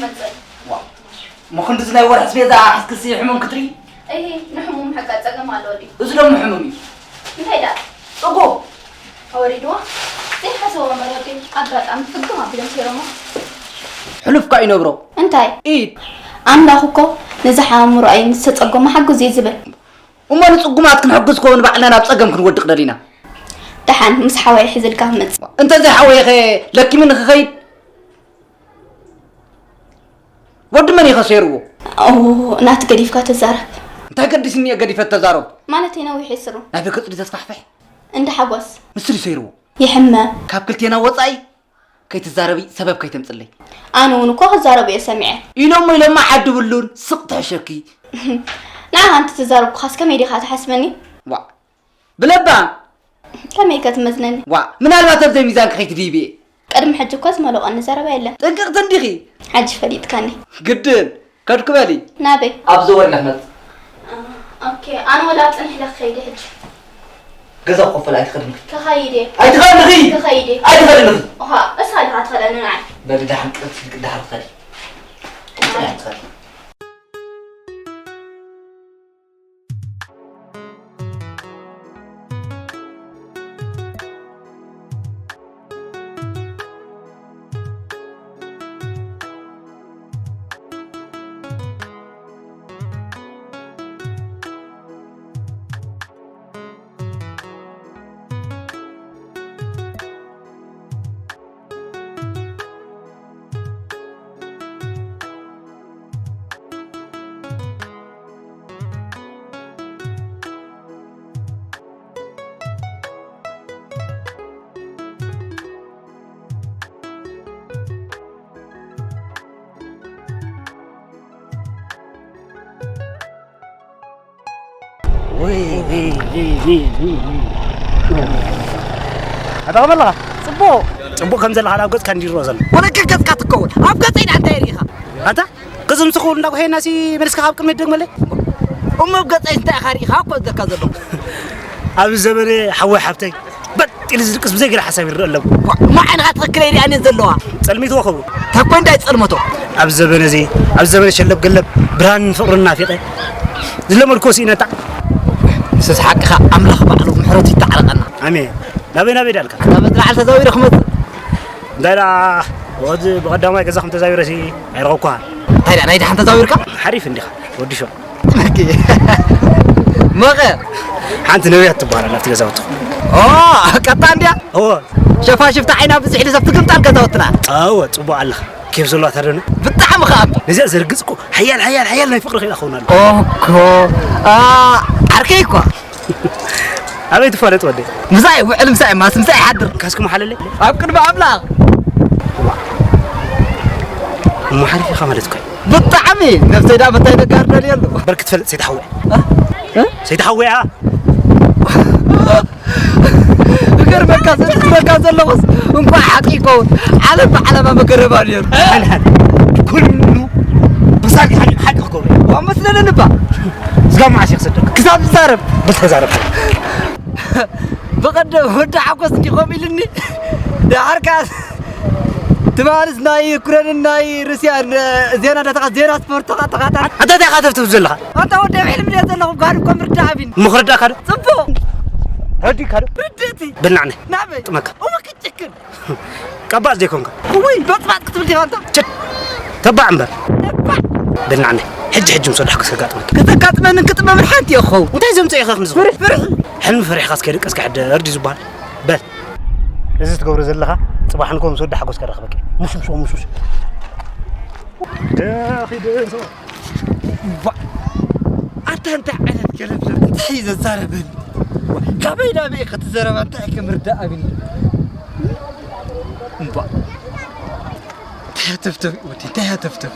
መጸ። ዋው። እሞ ክንድዚ ናይ ወርሒ ኣስቤዛ ሓዝክሲ ሕሙም ክትርኢ? እሂ፣ ንሕሙም ሕቃ ጸገም ኣለዎ ድዩ? እዚ ደሞ ሕሙም እዩ። እንታይ ደኣ? ጽጉ። ኣወሪድዋ? ዘይሓሰቦ እምበር ወዲ፣ ኣጋጣሚ ፍግም ኣቢሎም ሰይሮሞ። ሕሉፍ እኳ ይነብሮ። እንታይ? ኢድ። ኣምላኽ እኮ ንዝሓመሙ ርኣዩ ንዝተጸገሙ ሓግዙ እዩ ዝብል። እሞ ንጽጉማት ክንሕግዝ ኮ ንባዕልና ናብ ጸገም ክንወድቕ ደሊና? ደሓን፣ ምስ ሓወይ ሒዝልካ ክመጽእ። እንተ ዘይሓወይኸ ለኪሙኒ ክኸይድ? ወዲ መን እዩ ከሰይርዎ? ኦ፣ ናቲ ገዲፍካ ተዛረብ። እንታይ ገዲስኒ እየ ገዲፈ ተዛረብ? ማለተይ ነዊሕ ይስሩ። ናይ በገጽ ድዩ ዘስፋሕፍሕ? እንዳ ሓጎስ። ንሱ ድዩ ሰይርዎ? ይሕመ። ካብ ክልቴና ወጻኢ ከይትዛረቢ ሰበብ ከይተምጽለይ። ኣነ እውን እኮ ክዛረቡ እየ ሰሚዐ። ኢሎሞ ኢሎማ ዓዲ ብሉን ስቕ ትሕሸኪ። ንዓኻ እንተተዛረብኩኻስ ከመይ ዲኻ ትሓስበኒ? ዋእ። ብለባ! ከመይ ከ ትመዝነኒ? ዋእ፣ ምናልባት ኣብ ዘይሚዛን ክኸይት ድይብየ። ቅድሚ ሕጂ እኮ ዝመለቖኒ ዘረባ የለን። ጥንቅቕቲ እንዲኺ። ሕጂ ፈሊጥካኒ። ግድን፣ ከድኩ በሊ። ናበይ? ኣብ ዘወር ኢላ ክመጽእ። ኦኬ፣ ኣነ ወላ ጽንሕ ኢለ ክኸይድ ሕጂ። ገዛ ክኸፍል ኣይትኸድንኺ። ክኸይድ እየ። ኣይትኸድንኺ! ክኸይድ እየ። ኣይትኸድንኺ! ኦሃ፣ እሳ ኢኻ ትኸደኒ ንዓይ። በሊ ደሓን ቅድም ኢልኪ ደሓር ትኸዲ። ቅድም ኢልኪ ትኸዲ። ኣታ ከመለኻ? ጽቡቕ። ጽቡቕ ከም ዘለኻ ኣብ ገጽካ እንዲሮ ዘሎ። ወለከ ገጽካ ትከውን። ኣብ ገጸይ ደኣ እንታይ ርኢኻ? ኣታ፣ ገጽ ምስ ክውል እንዳጓሄናሲ መልስካ ካብ ቅድሚ ደግመለይ። እሞ ኣብ ገጸይ እንታይ ኢኻ ርኢኻ እኮ ዘለካ ዘለኹ። ኣብ ዘመነ ሓወይ ሓብተይ በጥ ኢሉ ዝድቅስ ብዘይ ገለ ሓሳብ ይረአ ኣለዎ። እሞ ዓይንኻ ትኽክለይ ሪኣኒ ዘለዋ። ጸልሚትዎ ኸውን። ተኮይ እንዳይ ጸልመቶ። ኣብ ዘበነ እዚ፣ ኣብ ዘበነ ሸለብ ገለብ ብርሃን ፍቕርን ናፊቐ ዝለመድክዎ ስኢነታ። ንስስ ሓቅኻ ኣምላኽ ባዕሉ ምሕረቱ ይተዓረቐና። ኣሜን። ናበይ ናበይ ዳልካ? ናብ በትሪ ዓል ተዛዊረ ክመጽእ። እንታይ ደኣ፣ ወዲ ብቐዳማይ ገዛኹም ተዛዊረሲ ኣይረኸብኩኻን። እንታይ ደኣ፣ ናይ ደሓን ተዛዊርካ? ሓሪፍ እንዲኻ፣ ወዲ ሸዋ። መቐ ሓንቲ ነብያት ትበሃል ኣላ ኣብቲ ገዛውትኹም። ኦ፣ ቀጣ እንድያ? እወ። ሸፋሽፍቲ ዓይና ብዝሕ ኢሉ ሰብ ትግምጣል ገዛውትና። እወ፣ ጽቡቕ ኣለኻ። ኬፍ ዘለዋ ታደነ? ብጣዕሚ ኸኣ እምበር። ነዚኣ ዘርግጽ እኮ ሓያል፣ ሓያል፣ ሓያል ናይ ፍቕሪ ኸይዳ ክኸውን ኣሎ። ኦኮ፣ ኣ፣ ዓርከይ እኳ። ኣበይ ትፋለጥ ወደይ? ምሳይ ውዕል ምሳይ ማስ ምሳይ ይሓድር። ካስኩም ሓለለይ? ኣብ ቅድሚ ኣምላኽ። እሞ ሓሪፍ ኢኻ ማለት እኮ እዩ። ብጣዕሚ ነብሰይ ዳ መታይ ነጋር ደልየሉ። በርክ ትፈልጥ ሰይትሓወያ። እ? እ? ሰይትሓወያ። እገርመካ ዘ-፣ ዝብለካ ዘለኹስ እንኳዕ ሓቂ ይከውን። ዓለም ብዓለማ መገረባ ነይሩ። ሓን፣ ሓን። ኩሉ ብሳል ሓቂ፣ ሓቂ ክገብሩ። ዋ መስለኒ ንባ። ስጋብ መዓስ እየ ክሰደካ? ክሳብ ዝዛረብ። በል ተዛረብ። ብቐደም ወዲ ሓጎስ እንዲ ከምኡ ኢሉኒ። ደሓር ከኣ ትማልስ ናይ ዩክሬንን ናይ ሩስያን ዜና እንዳተኻ-፣ ዜና ስፖርት ተኻ-፣ ተኻታሊ። ኣንታ እንታይ ኢኻ ተፍትፍ ዘለኻ? ኣንታ ወዲ ኣብ ሕልሚ ድየ ዘለኹ? ጓል እኮ ምርዳእ ኣቢኒ። እሞ ክርዳእካ ዶ? ጽቡቕ። ረዲእካ ዶ? ርድእቲ። በል ንዓኒ። ናበይ? ጥመካ። እወ ክትጭክን። ቀባጽ ዘይኮንካ። እወይ፣ በጥባጥ ክትብል ዲኻ ኣንታ? ጭድ። ተባዕ እምበር። ተባዕ። በል ንዓኒ። ሕጂ ሕጂ ምስ ወዳሕኩ ከጋጥመካ። ከተጋጥመንን ክጥመምን ሓንቲ እየ ክኸውን። እንታይ ዘምጽእ ኢኻ ክንዚ? ፍርሒ፣ ፍርሒ። ሕልሚ ፈሪሕካ እስከ ደቀስካ ሕደር ድዩ ዝበሃል? በል። እዚ ትገብሮ ዘለኻ ጽባሕ ንግሆ ምስ ወዲ ሓጎስካ ረኽበካ። ሙሽ፣ ሙሽ፣ ሙሽ፣ ሙሽ። ደኺ ደሶ። ባ-፣ ኣታ እንታይ ዓይነት ገለፍለፍ፣ እንታይ እዩ ዘዛረበኒ? ካበይ ናበይ ክትዘረባ እንታይ ክምርዳእ ኣቢኒ? እምባ። እንታይ ሃተፍተፍ፣ ወዲ፣ እንታይ ሃተፍተፍ?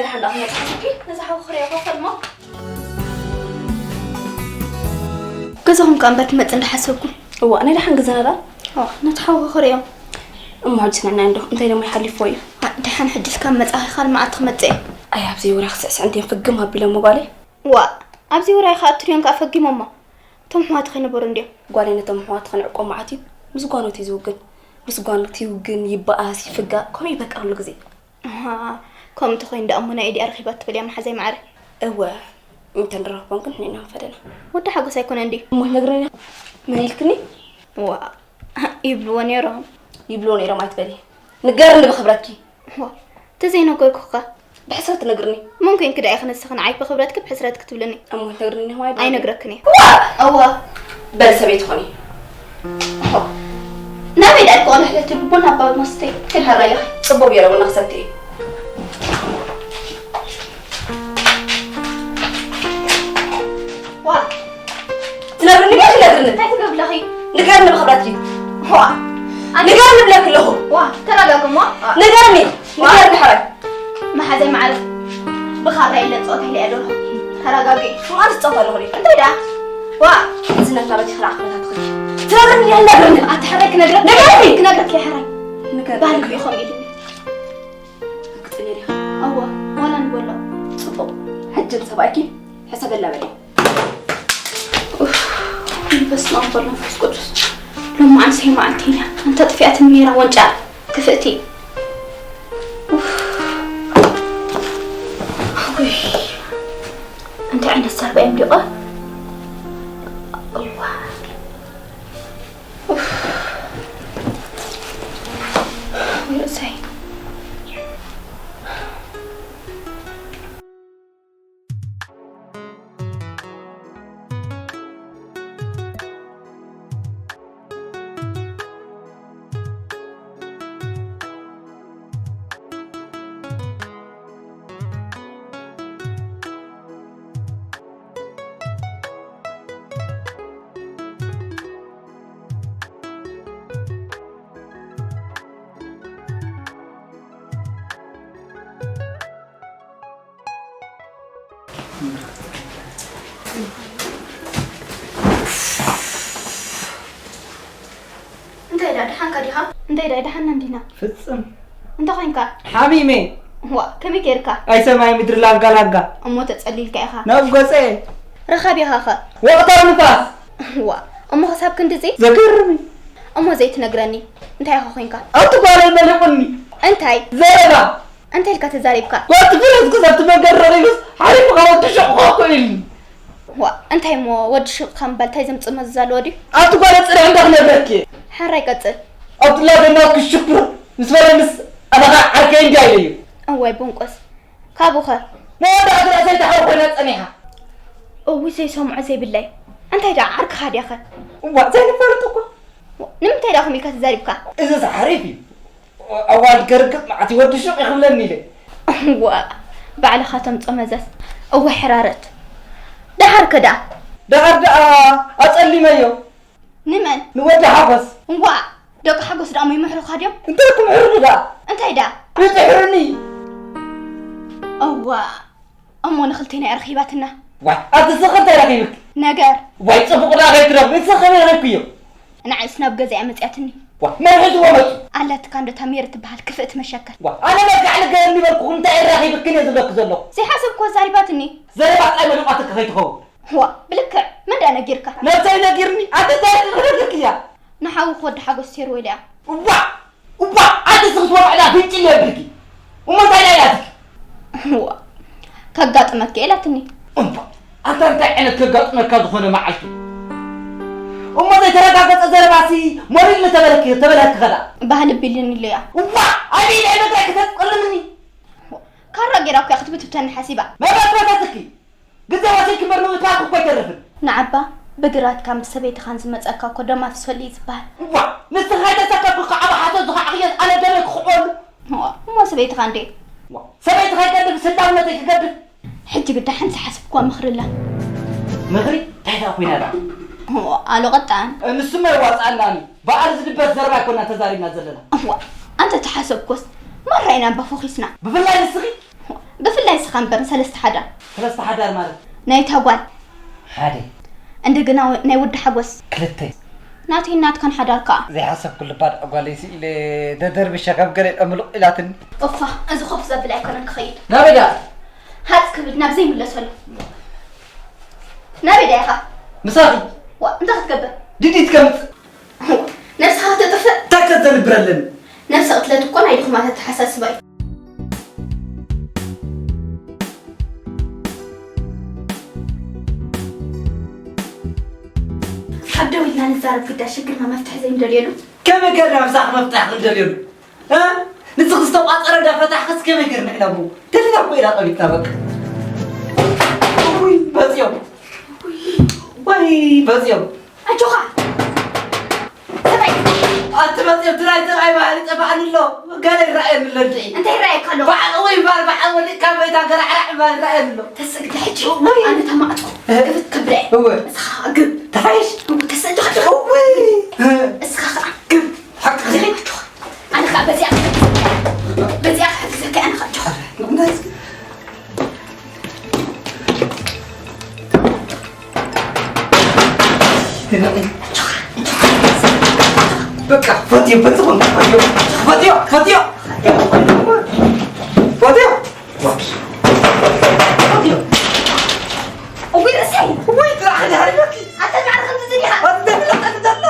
ደሓን ደኣ ክመጽእ ሓሲብኪ? ነዚ ሓው ክርእዮ ከፈልሞ። ገዛኹም ከኣ እምበር ክመጽእ እንዳሓሰብኩ። እዋ፣ ናይ ደሓን ግዘና ደኣ? እዋ፣ ነቲ ሓው ክርእዮ። እሞ ሕጂ ስምዕና እንዶ፣ እንታይ ደሞ ይሓሊፍዎ እዩ? ኣ፣ ደሓን ሕጂ እስካብ መጻኺ ካልእ መዓልቲ ክመጽእ እየ። ኣይ፣ ኣብዚ ውራይ ክስዕስዕ እንድዮም ፍግም ኣቢሎሞ ጓለይ። ዋ፣ ኣብዚ ውራይ ክኣቱ ድዮም ከኣ ፈጊሞሞ? እቶም ኣሕዋቱ ከይነበሩ እንድዮም። ጓለይ ነቶም ኣሕዋቱ ከንዕቆም መዓት እዩ። ምስ ጓኖት እዩ ዝውግን። ምስ ጓኖት ይውግን፣ ይበኣስ፣ ይፍጋእ፣ ከምኡ እዩ በቃ ኩሉ ግዜ። ኣሃ፣ ከምኡ እንተኾይኑ ደኣ እሞ ናይ ኢዲ ኣርኺባ ትብል እያ መሓዛይ ማዕረ። እወ፣ እንተንረኽቦም ግን ንሕና ምፈደና። ወዲ ሓጎስ ኣይኮነን ድዩ? እሞ ነግረኛ፣ መን ኢልክኒ? ዋ፣ ይብልዎ ነይሮም። ይብልዎ ነይሮም ኣይትበሊ። ንገርኒ ብኽብረትኪ። ዋ፣ ተዘይነገርኩኻ። ብሕስረት ትነግርኒ። መን ኮንኪ ደኣ ኢኺ ንስኺ ንዓይ ብኽብረትኪ ብሕስረት ክትብልኒ? እሞ ትነግርኒ ሆይ ዶ? ኣይነግረክን እየ። ዋ! እዋ። በል ሰበይቲ ኾኒ። ሆ። ናበይ ደኣ ኢልኪ ቆልሕ ለቲ ቡና ኣባ መስተይ? ትልሃራ ኢኺ። ጽቡቕ ገይረ ቡና ክሰቲ እየ። ዋ። ትነግርኒ ዶ ትነግርኒ? እንታይ ትብሊ ኣለኺ? ንገርኒ ብኽብረትኪ። ዋ። ንገርኒ ብለኪ ኣለኹ። ዋ፣ ተረጋግሞ። ንገርኒ። ዋ። ንገርኒ ሕራይ። መሓዘይ ማዕረ፣ ብኻራ የለን ጸወታ ኢለ እየ ደሎ። ተረጋጊ። ማዕረ ዝጸወት ኣለኹ እኔ። እንታይ ደኣ? ዋ። እዚ ነታ በቲ ክልኣ ክበታትኺ። ትነግርኒ ድያ እንዳግርኒ? ኣታ ሕራይ ክነግረክ። ንገርኒ። ክነግረክ እየ ሕራይ። ንገርኒ። ባህልኪ እዩ ከምኡ ኢሉኒ። ርግጸኛ ዲኻ? እወ፣ ዋላ ንበሎ። ጽቡቕ። ሕጂ ንሰብኣይኪ ሕሰበላ በሊ። ኡፍ፣ በስመ ኣብ ወወልድ ወመንፈስ ቅዱስ። ሎሚ ኣንሰይ መዓልቲ እያ። ኣንታ ጥፊኣትኒ ነይራ ወንጫ ክፍእቲ። ኡፍ። ውይ፣ እንታይ ዓይነት ዛርባ እዮም ዲቐ? እዋ። ኡፍ። ወይ ርእሰይ። እንታይ ደኣ ደሓንካ ዲኻ? እንታይ ደኣ ደሓና እንዲና? ፍጽም። እንታይ ኮንካ? ሓሚመ። ዋ፣ ከመይ ጌርካ? ኣይ ሰማይ ምድሪ ላጋ ላጋ። እሞ ተጸሊልካ ኢኻ። ናብ ገጸ። ረኻቢኻ ኸ? ወቕታዊ ንፋስ። ዋ፣ እሞ ክሳብ ክንድዚ? ዘገርም እዩ። እሞ ዘይትነግረኒ እንታይ ኢኻ ኮንካ? ኣብቲ ጓለይ መሊቑኒ። እንታይ? ዘረባ። እንታይ ኢልካ ተዛሪብካ? ወዲ ፍረስ ክሳብ እቲ መንገዲ ረኺቡስ ሓሊፉ ካብ ወዲ ሹቕ ኮኮ ኢሉኒ። ዋ፣ እንታይ እሞ ወዲ ሹቕ ካብ ምባል እንታይ ዘምጽእ መዘዝ ኣለዎ ድዩ? ኣብቲ ጓለይ ጽንሕ እንዳ ክነግረኪ እየ። ሕራይ ቀጽል። ኣብቲ ላገናት ክሽኩር ምስ በለንስ ኣነ ኸዓ ዓርከይ እንድያ ኢለዮ። እዋይ ቦንቆስ፣ ካብኡ ኸ? መወዳእታ ርእሰይ ተሓው ኮይና ጸኒሓ። እውይ ዘይሰምዖ ዘይብለይ። እንታይ ደኣ ዓርክኻ ድያ ኸ? እዋ ዘይንፋለጥ እኮ። ንምንታይ ደኣ ከምኡ ኢልካ ተዛሪብካ? እዝስ ሓሪፍ እዩ። ኣዋልድ ከርግጥ መዓት እዩ ወዲ ሹቕ ይኽብለኒ ኢለ። ዋ፣ ባዕልኻ ተምጾ መዘዝ። እወ ሕራረት። ደሓር ከ ደኣ? ደሓር ደኣ ኣጸሊመዮ። ንመን? ንወዲ ሓጎስ። ዋ፣ ደቂ ሓጎስ ደኣ እሞ ይምሕሩኻ ድዮም? እንታይ ክምሕሩኒ ደኣ? እንታይ ደኣ? ይጥሕሩኒ። እዋ፣ እሞ ንኽልቴና እያ ረኺባትና። ዋይ፣ ኣቲ ስኺ እንታይ ረኺብክ? ነገር። ዋይ፣ ጽቡቕ ደኣ ከይትረኽቢ፣ ስኺ ከመይ ረኺብክዮ? ንዓይስ ናብ ገዛ እያ መጽያትኒ። ዋ፣ መን ሒዝዎ መጹ? ኣለትካ እንዶ እታ ሜሪ ትበሃል ክፍእቲ መሸከል። ዋ፣ ኣነ መልክዕ ንገርኒ በልኩ፣ እንታይ ረኺብክን እየ ዝብለኪ ዘለኹ። ዘይሓሰብክዎ ዛሪባትኒ። ዘረባ ጥራይ መሊቋትኪ ከይትኸውን። ዋ፣ ብልክዕ፣ መን ደኣ ነጊርካ? ነብሰይ ነጊርኒ፣ ኣቲ እንታይ ክነግርክያ? ንሓውኺ ወዲ ሓጎስ ሴርወ ኢለያ። ዋ! እባ፣ ኣቲ ስኽስ ወርዕዳ ፍንጭል የብልኪ። እሞ እንታይ ደኣ ኢላትኪ? እዋ፣ ከጋጥመኪ ኢላትኒ። እባ፣ ኣንታ እንታይ ዓይነት ከጋጥመካ ዝኾነ መዓልቲ? እሞ ዘይተረጋገጸ ዘረባሲ ሞሪልኒ ተበለኪ፣ ተበለኪ ኸዳ። ባህሊ ቢልኒ ኢለያ። እዋ፣ ኣበይ ኢለ መድረኽ ከተጥቅልምኒ? ካራ ጌራ እኮ እያ ክትብትብተኒ ሓሲባ። መበስበሰትኪ። ግዜ ወሲድኪ እምበር ምብትባትኪ እኮ ኣይተርፍን። ንዓባ ብግራትካን ብሰበይትኻን ዝመጸካ እኮ ደም ኣፍስሰሉ እዩ ዝበሃል። እዋ፣ ንስኺ ከይተሰከፍኪ እኮ ዓቢ ሓሶት ዝኸዓኽዮስ ኣነ ደመይ ክኽዕበሉ። እዋ፣ እሞ ሰበይትኻ እንዴ? እዋ፣ ሰበይቲ ከይገድፍ ስድራውነተይ ክገድፍ። ሕጂ ግዳ ሓንቲ ዝሓሰብክዋ ምኽሪ ኣላ። ምኽሪ? እንታይ ደኣ ኮይና ደኣ? እዋ፣ ኣሎ ቀጣን። ንሱማ የዋጽኣናን እዩ። በኣል ዝድበስ ዘረባ ኣይኮናን ተዛሪብና ዘለና። እዋ፣ ኣንተ ተሓሰብኮስ ማራ ኢና እባ ፎኺስና። ብፍላይ ንስኺ። እዋ፣ ብፍላይ እስኻ እምበር ሰለስተ ሓዳር። ሰለስተ ሓዳር ማለት? ናይታ ጓል ሓደ። እንደገና ወ-፣ ናይ ወዲ ሓጎስ ክልተ። ናተይን ናትካን ሓዳር ከኣ? ዘይሓሰብኩሉ ባድዕ ጓለይ ስኢለ ደደርብሸ ከም ገለ እምልቕ ኢላትኒ። ኦፋ፣ እዚ ኮፍ ዘብል ኣይኮነን ክኸይድ። ናበይ ደኣ? ሃጽ ክብል ናብ ዘይምለሰሉ። ናበይ ደኣ ኢኻ? ምሳኺ። ዋ፣ እንታይ ክትገብር? ድዲት ከምጽእ። ነብስኻ ከተጥፍእ? እንታይ ከተንብር ኣለኒ? ነብሰ ቅትለት እኮ ናይ ድኹማት ኣተሓሳስባ እዩ። ካብ ደው ኢልና ንዛረብ ግዳ ሽግርና መፍትሒ ዘይንደልየሉ። ከመይ ጌርና ምሳኺ መፍትሒ ክንደልየሉ? እ? ንስኺ ዝተቋጸረ እንዳፈታሕክስ ከመይ ጌርና ኢና እሞ? ደሊና እኮ ኢና ቀቢትና በቃ። ውይ፣ መጺኦም። ወይ፣ መጺኦም። ኣጆኻ። ሰብኣይ። ኣቲ መጺኦም፣ ትራይ ሰብኣይ ባህሊ ጠፋእኒ ኣሎ። ገለ ይረኣየኒ ኣሎ እንድዒ። እንታይ ይረኣየካ ኣሎ? በዓል፣ ወይ፣ በዓል፣ በዓል ወዲእካ መይታ ገራዕራዕ ይበሃል ይረኣየኒ ኣሎ። ተስእ ግዳ ሕጂ። ወይ። ኣነ እታ ማዕጾ እ? ክፍት ከብለ። እወ። ንስኻ ግብ። ተሓይሽ። እወ፣ ተስእ ኣጆኻ። ወይ። እስኻ ኸኣ ግብ። ሓቂ። ኣነ ኸዓ በዚኣ ክሕግዘካ፣ በዚኣ ክሕግዘካ ኣነ ኸዓ ጆሃር። በቃ ፈትዮ፣ በቃ ፈትዮ፣ ፈትዮ፣ ፈትዮ፣ ፈትዮ። እውይ ርእሰይ! እውይ ጥራሕ ድሕሪ ኢልኪ! ኣንተ ማዕረ ከምዚ ዲኻ? ኣንተ ብለካ ዘሎ!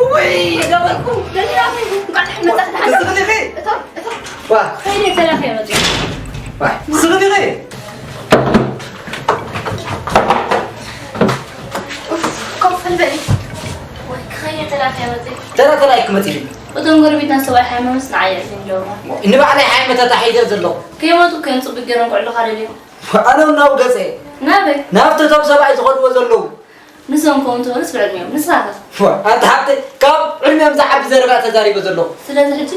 እውይ ገበርኩ! ደሊና እኮ እዩ። እንኳዕ ደሓን መጻእካ፣ ደሓን። ንስኺ ዲኺ? እቶም፣ እቶም። ዋ። ከይደ ተላኺ መጺኡ። ዋ። ንስኺ ዲኺ? ኡፍ፣ ኮፍ በሊ። ወይ፣ ከይደ ተላኺ መጺኡ። ተራ ተራ ኣይክመጽእ ኢሉ። እቶም ጎረቤትና ሰብኣይ ሓይመ ምስ ንዓይ ኣዕሊሎም ጀመሩ። ንባዕለይ ሓይመ ተታሒዘ ዘለኹ። ከይሞቱ ከየምጽኡ ብገይሮም ክዕልኻ ደልዮም። ኣነ እውን ናብ ገጸ። ናበይ? ናብቲ እቶም ሰብኣይ ዝኸድዎ ዘለዉ። ንሶም ከምኡ እንተበሉስ ብዕድሚኦም። ንስኻ ከ? ኣንቲ ሓብተይ፣ ካብ ዕድሚኦም ዝዓቢ ዘረባ ተዛሪበ ዘለኹ። ስለዚ ሕጂ?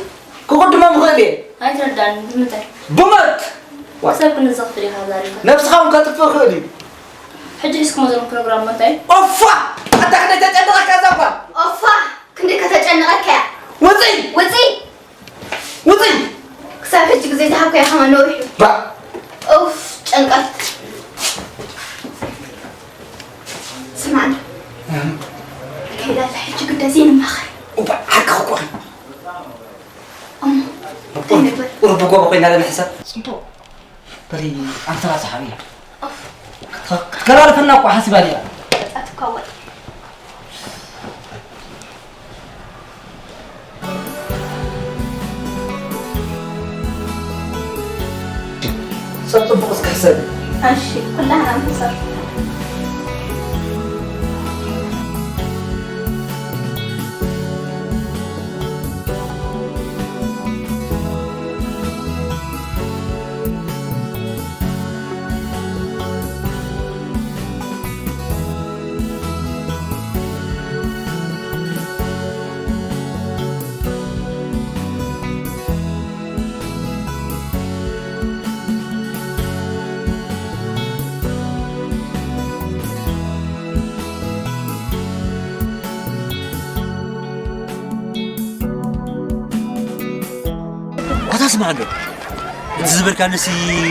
ክቕድሞም እኽእል እየ። ኣይትረዳእን። ብምንታይ? ብሞት! ክሳብ ክንዲ ዘኽፍል ኢኻ ዛሪብካ። ነብስኻ እውን ከጥፍእ ይኽእል እዩ። ሕጂ ሒዝኩሞ ዘለኹም ፕሮግራም እሞ እንታይ እዩ? ኦፋ! ኣታ ክንደይ ተጨንቐካ እዛ ጓል! ኦፋ! ክንደይ ከተጨንቐካ እያ። ውፅይ! ውፅይ! ውፅይ! ክሳብ ሕጂ ግዜ ዝሃብካዮ ከማን ነዊሑ። ባ! ኡፍ፣ ጭንቀት። ስማዕ እንዶ። እህ። ከይዳ ሕጂ ግዳ ዘይንማኸር። እባ፣ ሓቅኺ እኮ እዩ። እሞ፣ እንታይ ንግበር? ቁሩብ ጎቦ ኮይና ለንሕሰብ። ጽቡቕ። በሊ፣ ኣንተ ራስኻ እየ። ኡፍ። ክትከ-፣ ክትከላለፈና እኮ ሓሲባ ድያ? ኣትካወል። ሰብ ጽቡቕ እስኪ ሕሰብ። እሺ፣ ኩላህና ንሕሰብ። ኣታ ስማዕ እንዶ፣ እቲ ዝበልካንሲ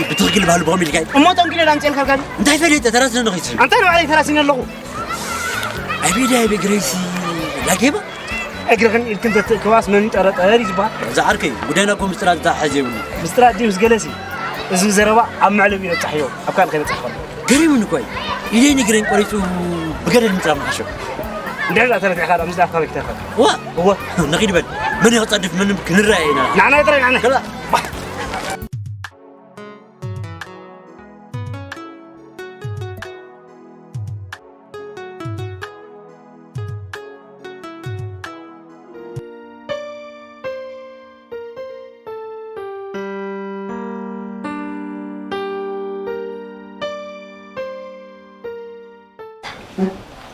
ብትኽክል ባህሉ ብኸመይ ኢልካ እዩ? እሞ ተንኪለ ዳምፅኤልካ ልካ ድዩ? እንታይ ፈሊጠ? ተራስነ ንኸይትብል። ኣንታ ንባዕለይ ተራሲነ ኣለኹ። ኣቤት ኣቤት ግረይሲ ላጌባ። እግርኽን ኢድክን ዘትእክባስ መን ይጠረጠር እዩ ዝበሃል። እዛ ዓርከይ፣ ጉዳይና እኮ ምስጢራት ዝተሓሓዝ የብሉ። ምስጢራት ድዩ ምስ ገለሲ? እዚ ዘረባ ኣብ መዕለቢ ይበጻሕ እዮ፣ ኣብ ካልእ ከይበጻሕ ከሎ። ገሪሙኒ እኮ እዩ። ኢደይን እግረይን ቆሪጹ ብገደል ምጽራፍ ምሓሾ። እንድሕር ደኣ ተረቲዕካ ደኣ፣ ምስዚ ኣፍካ ከይተርፈካ። እዋ። እወ። ንኺድ በል። መን እዩ ክጸድፍ፣ መን ክንረኣየ ኢና። ንዓና ጥራይ ንዓና። ከላ።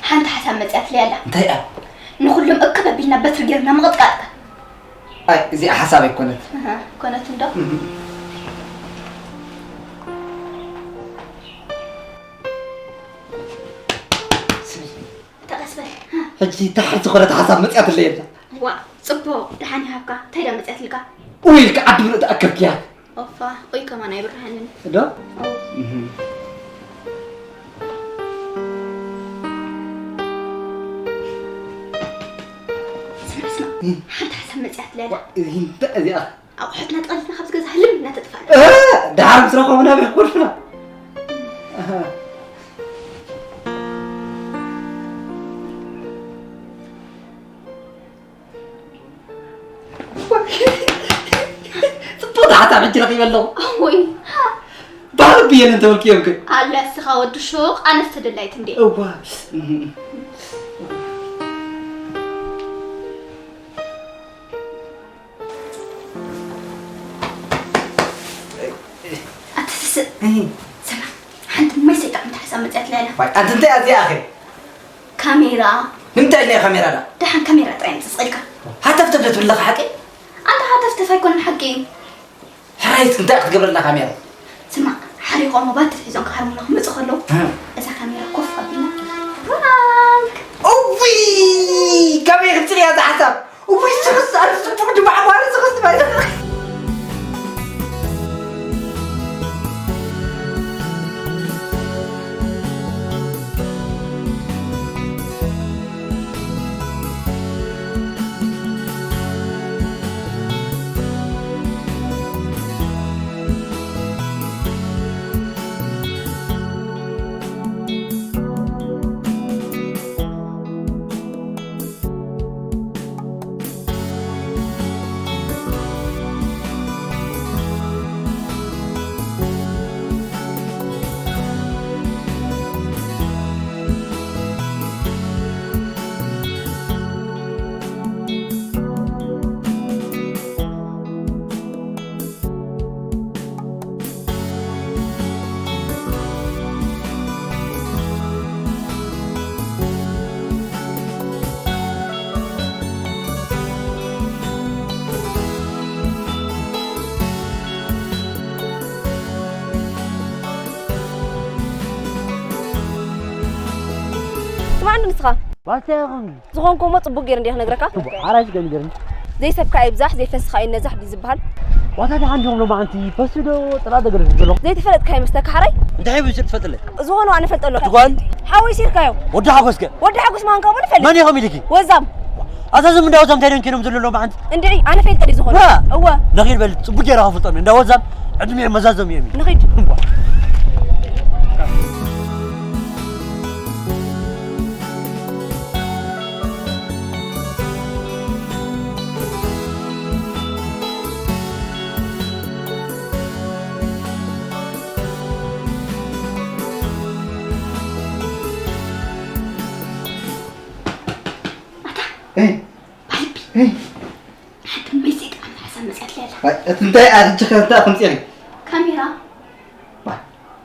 ሓንቲ ሓሳብ መጺኣትለይ ኣላ። እንታይ እያ? ንኹሎም እክብ ኣቢልና በትሪ ጌርና ምቕጥቃጥካ። ኣይ፣ እዚኣ ሓሳብ ኣይኮነት። ኣሃ፣ ኮነት እንዶ? እህ። ስሚ። ተቐስ በል። ሕጂ ደሓን ዝኾነት ሓሳብ መጺኣትለይ ኣላ። ዋእ፣ ጽቡቕ፣ ደሓን ይሃብካ። እንታይ ደኣ መጺኣትልካ? ኡይ ኢልካ ዓዲ ምሉእ ተኣከብክያ። ኦፋ፣ ኦይ ከማን ኣይብርሃንን። ዶ ኦ፣ እህ ስማዕ ስማዕ፣ ሓንቲ ሓሳብ መፅያት ለላ። ዋ እዚ እንታይ እዚኣ ኣቑሑትና ጠቕሊልና ካብዚ ገዛ ህልም እናተጥፋእና። እ፣ ድሓር ምስ ረኸቡና ቤት ቁልፍና። ኣሃ። ጽቡቕ ሓሳብ ሕጂ ረኺበ ኣለኹ። ወይ ባህል ብየን እንተበልክዮም ከ ኣለ እስኻ ወዲ ሹቕ ኣነስ ተደላይት እንዴ። እዋ ኣተስስእ ስማ፣ ሓንቲ መሰይ ጣዕሚ ሓሳብ መፅያት ለላ። ኣንቲ እንታይ ኣዚኣ ኣኸ ካሜራ። ንምንታይ ናይ ካሜራ ዳ ደሓን ካሜራ ጥራይ ምፅፅልካ። ሃተፍተፍ ትብለኻ ሓቂ ኣንታ ሃተፍተፍ ኣይኮነን ሓቂ እዩ። ሕራይት እንታይ ክትገብረላ ካሜራ ስማ፣ ሓሪቖም ባትሪ ሒዞም ክሃርሙና ክመፁ ከለዉ እ። እዛ ካሜራ ኮፍ ኣቢልና ፕራንክ። እውይ ከመይ ክትፅልያ እዛ ሓሳብ እውይ ስኽስ ኣነ ፅቡቅ ድማዕ ጓል ስኽስ ማለት ስማዕኒ ንስኻ ዋታይ ኾንኪ ዝኾንኩ እሞ ጽቡቅ ገይር እንዲያ ክነግረካ። ሓራጅ ገንገርኒ ዘይሰብካ ይብዛሕ ዘይፈስኻ ይነዛሕ ድዩ ዝበሃል? ዋታ ደሓን ዲኹም ሎማዓንቲ ፈሲ ዶ ጥራ ደገለ ዘሎ ዘይተፈለጥካ ይመስለካ ሓራይ? እንታይ ብዝር ትፈልጥለ ዝኾነ ኣነ ፈልጠሎ ትጓል ሓወይ ሲርካዮ ወዲ ሓጎስከ ወዲ ሓጉስ ማን ከምኡ ንፈልጥ መን ኢኹም ኢልኪ ወዛም ኣዛዞም እንዳወዛም እንታይ ደንኪኖም ዘሎ ሎማዓንቲ እንድዒ ኣነ ፈልጠ ድዩ ዝኾነ ዋ! እወ ነኺድ በል ጽቡቅ ገይራ ክፍልጦም እንዳወዛም ዕድሜ መዛዘም እዮም ንኺድ ሓንቲ መይሰይ ጣዕሚ ሓሳብ መፅያት ለላ። እቲ እንታይ ኣትጅኸ እንታይ ኣክምፅሪ ካሜራ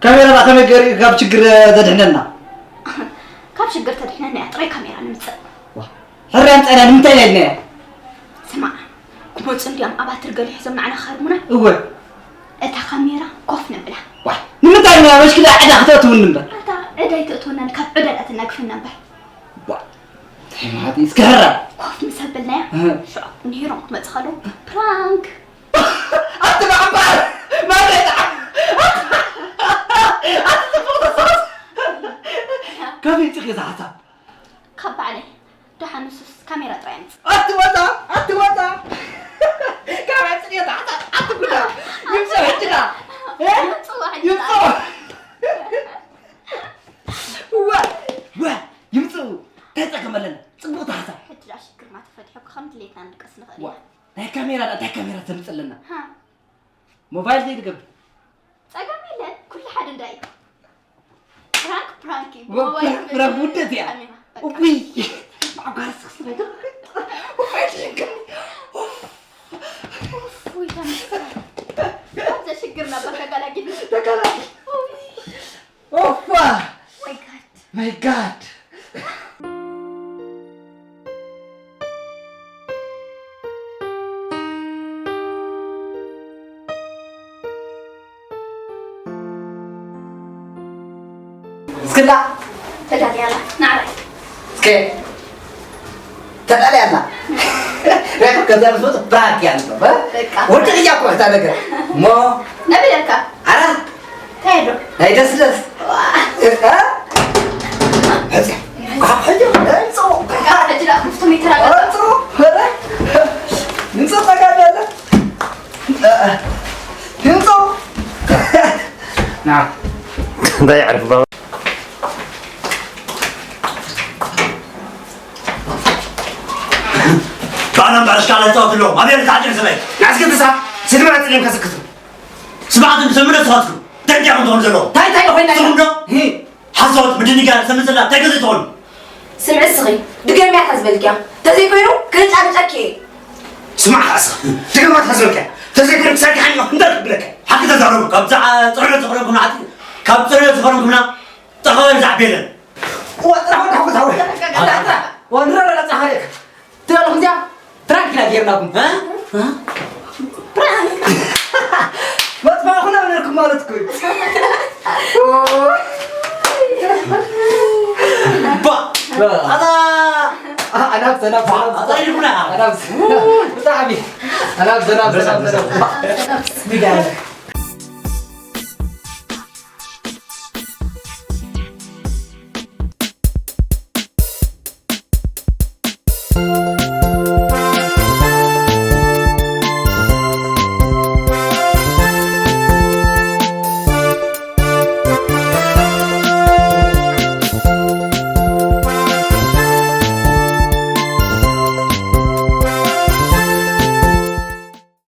ካሜራ ዳ ከመይ ገይሩ ካብ ችግር ዘድሕነና ካብ ሽግር ተድሕነና እያ ጥራይ ካሜራ ንምፅእ። ሕራይ ኣምፃና ንምንታይ ናይ ድናያ ስማዕ ክመፁ እንዲኦም ኣባትር ገሊሑ ዞም ንዓና ክሃርሙና እወ እታ ካሜራ ኮፍ ነብላ። ንምንታይ ና መሽክላ ዕዳ ክተእትውኒ እምበር ኣታ ዕዳ ኣይተእትወናን ካብ ዕዳ ዳ ተናግፈና እምበር እንታይ ማለት እዩ እስከ ሕራ ኮፍ ምስ ኣበልናያ እህ። ሽዑ ንሂሮም ክመፁ ከለዉ ፕራንክ ኣቲ ማዕባር ማለት ኣቲ ጽቡቅ ተሰስ ከመይ ጽጌ ዝሓሳብ ካብ ባዕለይ ደሓን ንሱስ ካሜራ ጥራይ ኣምፅእ ኣቲ ወጣ ኣቲ ወጣ ካብ ዕፅጌ ዝሓሳብ ኣቲ ጉዳ ይምፅእ ሕጂ ዳ ይምፅእ ዋሕዲ ይምፅእ ወ ወ ይምፅኡ እንታይ ፀገም ኣለና ፅቡቅ ተሓሳብ ሕጂ ዳ ሽግርና ተፈትሑ ከም ድሌትና ንድቀስ ንኽእል ዋ ኢና ናይ ካሜራ ዳ እንታይ ካሜራ ተምፅእ ኣለና ሃ ሞባይል ዘይትገብር ጸገም የለን ኩሉ ሓደ እንዳይ ፕራንክ ፕራንክ እዩ ወ- ፕራንክ- ፕራንክ ውደት እያ። ካሜራ በቃ። ውይ ማዕባር ስክስ ውይ ተመስገን ዘሽግር ነበር ተገላጊል ተገላጊል ኦፋ ወይ ጋድ ማይ ጋድ እስክላ ተዳልያላ ናዕራይ እስከ ተዳልያላ ረክ ከዛ ዝወጥ ፕራንክ ያለ ነው በቃ። ወደ እያቆ እዛ ነገር እሞ ኣበይ ኣለካ? ዓራት እንታይ ዶ? ናይ ደስደስ። ዋ። እ? ሕጂ። ዓ-፣ ሕጂ። ሕጂ ደኣ ክፍቱ ሚትራ ገዛ። ሕጂ። ኧረ። ሕጂ ጸጋ ኣለ። እ፣ ሕጂ። ና። እንታይ የዕርፍ ባባ? ባናም ባርሽ ካላ ተወክሎ። ኣበይ ተዓጀብ ሰበይ? ናስከ ትሳ። ስድመ ጽሊም ከስክቱ። ስብዓት ሰምነ ተዋትኩ። ደንጃ ኹን ትኾኑ ዘለዉ። ታይ ታይ ኮይና? ትኹም ዶ? ሂ። ሓሳወት ምድንጋር ሰምጽላ ተገዘ ትኾኑ። ስምዒ እስኺ፣ ድገምያ እታ ዝበልክያ። ተዘይኮይኑ፣ ክነጫንጨኪ እየ። ስማዕ ኸዓ እስኺ፣ ድገማ እታ ዝበልክያ። ተዘይኮይኑ፣ ክሳድኪ ሓኒቐ፣ እንታይ ክብለካ? ሓቂ ተዛረቡ። ካብ ዝዓ-፣ ጽዕነት ዝኾነኩም ንዓቲ፣ ካብ ጽዕነት ዝኾነኩምና፣ ጠኸበል ዛዕቤለን። እዋ፣ ጥራሕ ወዲ ሓጎስ ሓወይ። ጥራሕ፣ ጥራሕ። እዋ፣ ንረዳዳእ ጻሓ ኢኻ። ትበልኹም እዚኣ ፕራንክ ኢና ጌርናኩም። እ? እ? ፕራንክ። መጥፋእኹና በለልኩም ማለት እኮ እዩ። ባ! ባ! ኣታ! ኣ-፣ ኣናብስ፣ ኣናብስ፣ ባ! ኣናብስ። ኣታ ኢልኩና። ኣናብስ። ብጣዕሚ። ኣናብስ፣ ኣናብስ፣ ኣናብስ፣ ኣናብስ። ባ! ሚዳ።